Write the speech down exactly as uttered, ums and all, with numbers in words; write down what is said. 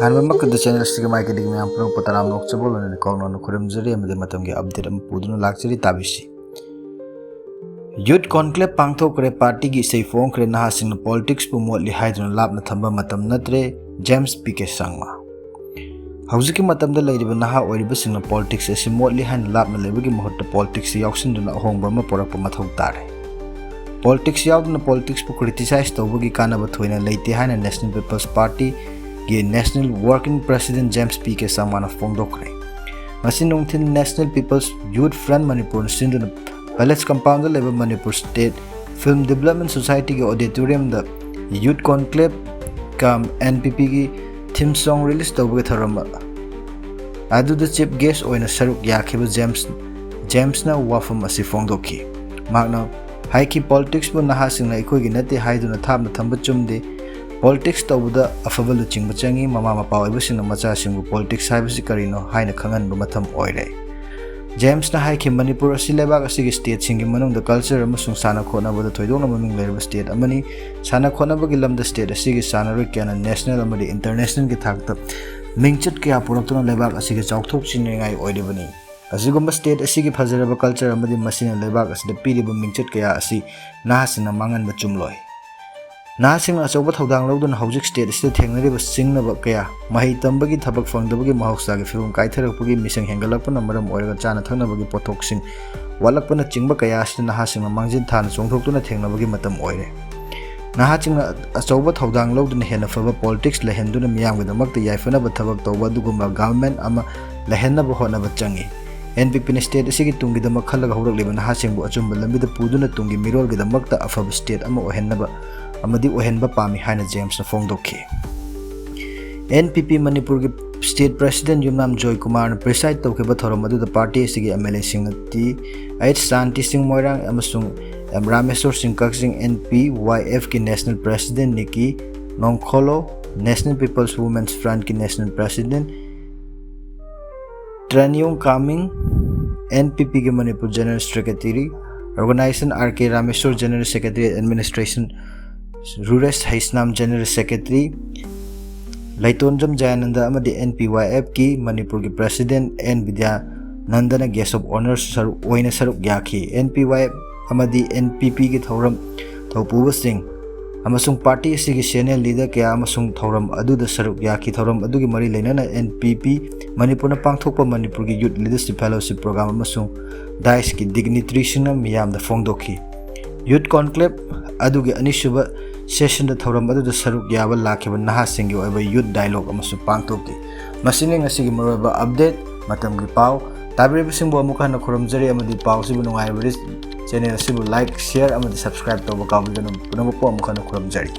ꯑꯍꯥꯟꯕꯃꯛꯇꯗ channel ꯑꯁꯤꯒꯤ ꯃꯥꯏꯀꯩꯗꯒꯤ ꯃꯌꯥꯝ ꯄꯨꯝꯅꯃꯛꯄꯨ ꯇꯔꯥꯝꯅ ꯑꯣꯛꯆꯕ ꯂꯣꯏꯅꯅ ꯀꯥꯎꯅꯣꯅ ꯈꯨꯔꯨꯝꯖꯔꯤ ꯑꯃꯗꯤ ꯃꯇꯝꯒꯤ update ꯑꯃ ꯄꯨꯗꯨꯅ ꯂꯥꯛꯆꯔꯤ꯫ ꯇꯥꯕꯤꯁꯤ꯫ Youth Conclave ꯄꯥꯡꯊꯣꯛꯈ꯭ꯔꯦ꯫ Partyꯒꯤ ꯏꯁꯩ ꯐꯣꯡꯈ꯭ꯔꯦ꯫ ꯅꯍꯥꯁꯤꯡꯅ politicsꯄꯨ ꯃꯣꯠꯂꯤ ꯍꯥꯏꯗꯨꯅ ꯂꯥꯞꯅ ꯊꯝꯕ ꯃꯇꯝ ꯅꯠꯇ꯭ꯔꯦ꯫ James P K Sangma꯫ ꯍꯧꯖꯤꯛꯀꯤ ꯃꯇꯝꯗ ꯂꯩꯔꯤꯕ ꯅꯍꯥ ꯑꯣꯏꯔꯤꯕꯁꯤꯡꯅ politics ꯑꯁꯤ ꯃꯣꯠꯂꯤ ꯍꯥꯏꯅ ꯂꯥꯞꯅ ꯂꯩꯕꯒꯤ ꯃꯍꯨꯠꯇ politicsꯇ ꯌꯥꯎꯁꯤꯟꯗꯨꯅ ꯑꯍꯣꯡꯕ ꯑꯃ ꯄꯨꯔꯛꯄ ꯃꯊꯧ ꯇꯥꯔꯦ꯫ Politics ꯌꯥꯎꯗꯅ politicsꯄꯨ criticize ꯇꯧꯕꯒꯤ ꯀꯥꯟꯅꯕ ꯊꯣꯏꯅ ꯂꯩꯇꯦ ꯍꯥꯏꯅ National People's Partyꯒꯤ National Working President James P K Sangmaꯅ ꯐꯣꯡꯗꯣꯛꯈ꯭ꯔꯦ꯫ ꯉꯁꯤ ꯅꯨꯡꯊꯤꯜ National People's Youth Front ꯃꯅꯤꯄꯨꯔꯅ ꯁꯤꯟꯗꯨꯅ Palace Compoundꯗ ꯂꯩꯕ Manipur State Film Development Societyꯒꯤ auditoriumꯗ Youth Conclave cum NPPꯒꯤ theme song release ꯇꯧꯕꯒꯤ ꯊꯧꯔꯝ ꯑꯗꯨꯗ chief guest ꯑꯣꯏꯅ ꯁꯔꯨꯛ ꯌꯥꯈꯤꯕ James, Jamesꯅ ꯋꯥꯐꯝ ꯑꯁꯤ ꯐꯣꯡꯗꯣꯛꯈꯤ꯫ ꯃꯍꯥꯛꯅ ꯍꯥꯏꯈꯤ, politicsꯄꯨ ꯅꯍꯥꯁꯤꯡꯅ ꯑꯩꯈꯣꯏꯒꯤ ꯅꯠꯇꯦ ꯍꯥꯏꯗꯨꯅ ꯊꯥꯞꯅ ꯊꯝꯕ ꯆꯨꯝꯗꯦ꯫ Politics ꯇꯧꯕꯗ ꯑꯐꯕ ꯂꯨꯆꯤꯡꯕ ꯆꯪꯏ꯫ ꯃꯃꯥ ꯃꯄꯥ ꯑꯣꯏꯕꯁꯤꯡꯅ ꯃꯆꯥꯁꯤꯡꯕꯨ politics ꯍꯥꯏꯕꯁꯤ ꯀꯔꯤꯅꯣ ꯍꯥꯏꯅ ꯈꯪꯍꯟꯕ ꯃꯇꯝ ꯑꯣꯏꯔꯦ꯫ Jamesꯅ ꯍꯥꯏꯈꯤ, ꯃꯅꯤꯄꯨꯔ ꯑꯁꯤ ꯂꯩꯕꯥꯛ ꯑꯁꯤꯒꯤ stateꯁꯤꯡꯒꯤ ꯃꯅꯨꯡꯗ culture ꯑꯃꯁꯨꯡ ꯁꯥꯟꯅ ꯈꯣꯠꯅꯕꯗ ꯊꯣꯏꯗꯣꯛꯅ ꯃꯃꯤꯡ ꯂꯩꯔꯕ state ꯑꯃꯅꯤ꯫ ꯁꯥꯟꯅ ꯈꯣꯠꯅꯕꯒꯤ ꯂꯝꯗ state ꯑꯁꯤꯒꯤ ꯁꯥꯟꯅꯔꯣꯏ ꯀꯌꯥꯅ national ꯑꯃꯗꯤ internationalꯒꯤ ꯊꯥꯛꯇ ꯃꯤꯡꯆꯠ ꯀꯌꯥ ꯄꯨꯔꯛꯇꯨꯅ ꯂꯩꯕꯥꯛ ꯑꯁꯤꯒꯤ ꯆꯥꯎꯊꯣꯛꯆꯅꯤꯡꯉꯥꯏ ꯑꯣꯏꯔꯤꯕꯅꯤ꯫ ꯑꯁꯤꯒꯨꯝꯕ state ꯑꯁꯤꯒꯤ ꯐꯖꯔꯕ culture ꯑꯃꯗꯤ ꯃꯁꯤꯅ ꯂꯩꯕꯥꯛ ꯑꯁꯤꯗ ꯄꯤꯔꯤꯕ ꯃꯤꯡꯆꯠ ꯀꯌꯥ ꯑꯁꯤ ꯅꯍꯥꯁꯤꯡꯅ ꯃꯥꯡꯍꯟꯕ ꯆꯨꯝꯂꯣꯏ꯫ ꯅꯍꯥꯁꯤꯡꯅ ꯑꯆꯧꯕ ꯊꯧꯗꯥꯡ ꯂꯧꯗꯨꯅ ꯍꯧꯖꯤꯛ state ꯑꯁꯤꯗ ꯊꯦꯡꯅꯔꯤꯕ ꯁꯤꯡꯅꯕ ꯀꯌꯥ, ꯃꯍꯩ ꯇꯝꯕꯒꯤ ꯊꯕꯛ ꯐꯪꯗꯕꯒꯤ, ꯃꯍꯧꯁꯥꯒꯤ ꯐꯤꯕꯝ ꯀꯥꯏꯊꯔꯛꯄꯒꯤ, ꯃꯤꯁꯤꯡ ꯍꯦꯟꯒꯠꯂꯛꯄꯅ ꯃꯔꯝ ꯑꯣꯏꯔꯒ ꯆꯥꯅ ꯊꯛꯅꯕꯒꯤ ꯄꯣꯠꯊꯣꯛꯁꯤꯡ ꯋꯥꯠꯂꯛꯄꯅꯆꯤꯡꯕ ꯀꯌꯥ ꯑꯁꯤꯗ ꯅꯍꯥꯁꯤꯡꯅ ꯃꯥꯡꯖꯤꯟ ꯊꯥꯅ ꯆꯣꯡꯊꯣꯛꯇꯨꯅ ꯊꯦꯡꯅꯕꯒꯤ ꯃꯇꯝ ꯑꯣꯏꯔꯦ꯫ ꯅꯍꯥꯁꯤꯡꯅ ꯑꯆꯧꯕ ꯊꯧꯗꯥꯡ ꯂꯧꯗꯨꯅ ꯍꯦꯟꯅ ꯐꯕ politics ꯂꯩꯍꯟꯗꯨꯅ ꯃꯤꯌꯥꯝꯒꯤꯗꯃꯛꯇ ꯌꯥꯏꯐꯅꯕ ꯊꯕꯛ ꯇꯧꯕ ꯑꯗꯨꯒꯨꯝꯕ government ꯑꯃ ꯂꯩꯍꯟꯅꯕ ꯍꯣꯠꯅꯕ ꯆꯪꯏ꯫ NPPꯅ state ꯑꯁꯤꯒꯤ ꯇꯨꯡꯒꯤꯗꯃꯛ ꯈꯜꯂꯒ ꯍꯧꯔꯛꯂꯤꯕ ꯅꯍꯥꯁꯤꯡꯕꯨ ꯑꯆꯨꯝꯕ ꯂꯝꯕꯤꯗ ꯄꯨꯗꯨꯅ ꯇꯨꯡꯒꯤ ꯃꯤꯔꯣꯜꯒꯤꯗꯃꯛꯇ ꯑꯐꯕ state ꯑꯃ ꯑꯣꯏꯍꯟꯅꯕ ꯑꯃꯗꯤ ꯑꯣꯏꯍꯟꯕ ꯄꯥꯝꯃꯤ ꯍꯥꯏꯅ Jamesꯅ ꯐꯣꯡꯗꯣꯛꯈꯤ꯫ NPP ꯃꯅꯤꯄꯨꯔꯒꯤ state president ꯌꯨꯝꯅꯥꯝ ꯖꯣꯏꯀꯨꯃꯥꯔꯅ preside ꯇꯧꯈꯤꯕ ꯊꯧꯔꯝ ꯑꯗꯨꯗ party ꯑꯁꯤꯒꯤ MLAꯁꯤꯡꯅ Th Shanti Singh Moirang ꯑꯃꯁꯨꯡ M Rameshwar Singh Kakching, NPYFꯀꯤ national president Nikki Nongkholo, National People's Women's Frontꯀꯤ national president Tranyung Kaming, NPPꯒꯤ Manipur general secretary, organization R K Rameshwar general secretary, administration Ruresh Haisnam general secretary, ꯂꯩꯇꯣꯟꯖꯝ ꯖꯌꯥꯅꯟꯗ ꯑꯃꯗꯤ N P Y F ꯀꯤ ꯃꯅꯤꯄꯨꯔꯒꯤ President N ꯕꯤꯗ꯭ꯌꯥꯅꯟꯗꯅ Guest of Honour ꯁꯔꯨꯛ ꯑꯣꯏꯅ ꯁꯔꯨꯛ ꯌꯥꯈꯤ꯫ N P Y F ꯑꯃꯗꯤ N P P ꯒꯤ ꯊꯧꯔꯝ ꯊꯧꯄꯨꯕꯁꯤꯡ ꯑꯃꯁꯨꯡ party ꯑꯁꯤꯒꯤ senior leader ꯀꯌꯥ ꯑꯃꯁꯨꯡ ꯊꯧꯔꯝ ꯑꯗꯨꯗ ꯁꯔꯨꯛ ꯌꯥꯈꯤ꯫ ꯊꯧꯔꯝ ꯑꯗꯨꯒꯤ ꯃꯔꯤ ꯂꯩꯅꯅ N P P ꯃꯅꯤꯄꯨꯔꯅ ꯄꯥꯡꯊꯣꯛꯄ ꯃꯅꯤꯄꯨꯔꯒꯤ Youth Leadership Fellowship Program ꯑꯃꯁꯨꯡ DISE ꯀꯤ dignitary ꯁꯤꯡꯅ ꯃꯤꯌꯥꯝꯗ ꯐꯣꯡꯗꯣꯛꯈꯤ꯫ Youth Conclave ꯑꯗꯨꯒꯤ ꯑꯅꯤꯁꯨꯕ session ꯗ ꯊꯧꯔꯝ ꯑꯗꯨꯗ ꯁꯔꯨꯛ ꯌꯥꯕ ꯂꯥꯛꯈꯤꯕ ꯅꯍꯥꯁꯤꯡꯒꯤ ꯑꯣꯏꯕ Youth Dialogue ꯑꯃꯁꯨ ꯄꯥꯡꯊꯣꯛꯈꯤ꯫ ꯃꯁꯤꯅꯤ ꯉꯁꯤꯒꯤ ꯃꯔꯨꯑꯣꯏꯕ update꯫ ꯃꯇꯝꯒꯤ ꯄꯥꯎ ꯇꯥꯕꯤꯔꯤꯕꯁꯤꯡꯕꯨ ꯑꯃꯨꯛ ꯍꯟꯅ ꯈꯨꯔꯨꯝꯖꯔꯤ ꯑꯃꯗꯤ ꯄꯥꯎꯁꯤꯕꯨ ꯅꯨꯡꯉꯥꯏꯔꯕꯗꯤ channel ꯑꯁꯤꯕꯨ like, share ꯑꯃꯗꯤ subscribe ꯇꯧꯕ ꯀꯥꯎꯕꯤꯒꯅꯨ꯫ ꯄꯨꯝꯅꯃꯛꯄꯨ ꯑꯃꯨꯛ ꯍꯟꯅ ꯈꯨꯔꯨꯝꯖꯔꯤ꯫